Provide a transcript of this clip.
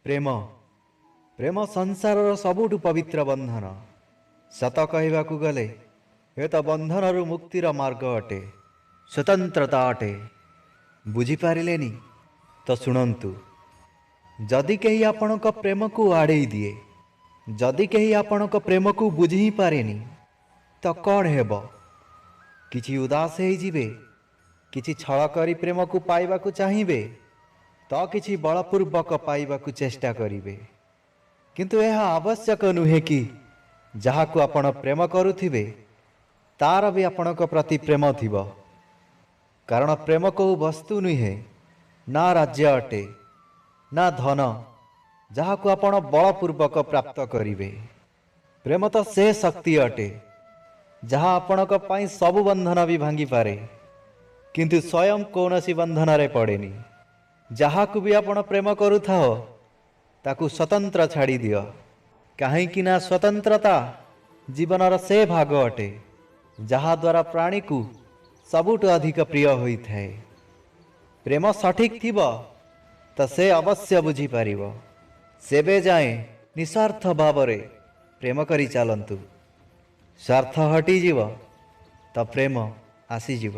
ପ୍ରେମ, ପ୍ରେମ ସଂସାରର ସବୁଠୁ ପବିତ୍ର ବନ୍ଧନ। ସତ କହିବାକୁ ଗଲେ ଏ ତ ବନ୍ଧନରୁ ମୁକ୍ତିର ମାର୍ଗ ଅଟେ, ସ୍ୱତନ୍ତ୍ରତା ଅଟେ। ବୁଝିପାରିଲେନି ତ ଶୁଣନ୍ତୁ, ଯଦି କେହି ଆପଣଙ୍କ ପ୍ରେମକୁ ଆଡ଼େଇ ଦିଏ, ଯଦି କେହି ଆପଣଙ୍କ ପ୍ରେମକୁ ବୁଝି ହିଁ ପାରେନି ତ କ'ଣ ହେବ? କିଛି ଉଦାସ ହେଇଯିବେ, କିଛି ଛଳ କରି ପ୍ରେମକୁ ପାଇବାକୁ ଚାହିଁବେ ତ କିଛି ବଳପୂର୍ବକ ପାଇବାକୁ ଚେଷ୍ଟା କରିବେ। କିନ୍ତୁ ଏହା ଆବଶ୍ୟକ ନୁହେଁ କି ଯାହାକୁ ଆପଣ ପ୍ରେମ କରୁଥିବେ ତାର ବି ଆପଣଙ୍କ ପ୍ରତି ପ୍ରେମ ଥିବ। କାରଣ ପ୍ରେମ କେଉଁ ବସ୍ତୁ ନୁହେଁ, ନା ରାଜ୍ୟ ଅଟେ, ନା ଧନ, ଯାହାକୁ ଆପଣ ବଳପୂର୍ବକ ପ୍ରାପ୍ତ କରିବେ। ପ୍ରେମ ତ ସେ ଶକ୍ତି ଅଟେ ଯାହା ଆପଣଙ୍କ ପାଇଁ ସବୁ ବନ୍ଧନ ବି ଭାଙ୍ଗିପାରେ, କିନ୍ତୁ ସ୍ୱୟଂ କୌଣସି ବନ୍ଧନରେ ପଡ଼େନି। ଯାହାକୁ ବି ଆପଣ ପ୍ରେମ କରୁଥାଅ ତାକୁ ସ୍ୱତନ୍ତ୍ର ଛାଡ଼ିଦିଅ, କାହିଁକି ନା ସ୍ୱତନ୍ତ୍ରତା ଜୀବନର ସେ ଭାଗ ଅଟେ ଯାହାଦ୍ୱାରା ପ୍ରାଣୀକୁ ସବୁଠୁ ଅଧିକ ପ୍ରିୟ ହୋଇଥାଏ। ପ୍ରେମ ସଠିକ୍ ଥିବ ତ ସେ ଅବଶ୍ୟ ବୁଝିପାରିବ। ସେବେ ଯାଏଁ ନିସ୍ୱାର୍ଥ ଭାବରେ ପ୍ରେମ କରି ଚାଲନ୍ତୁ। ସ୍ୱାର୍ଥ ହଟିଯିବ ତ ପ୍ରେମ ଆସିଯିବ।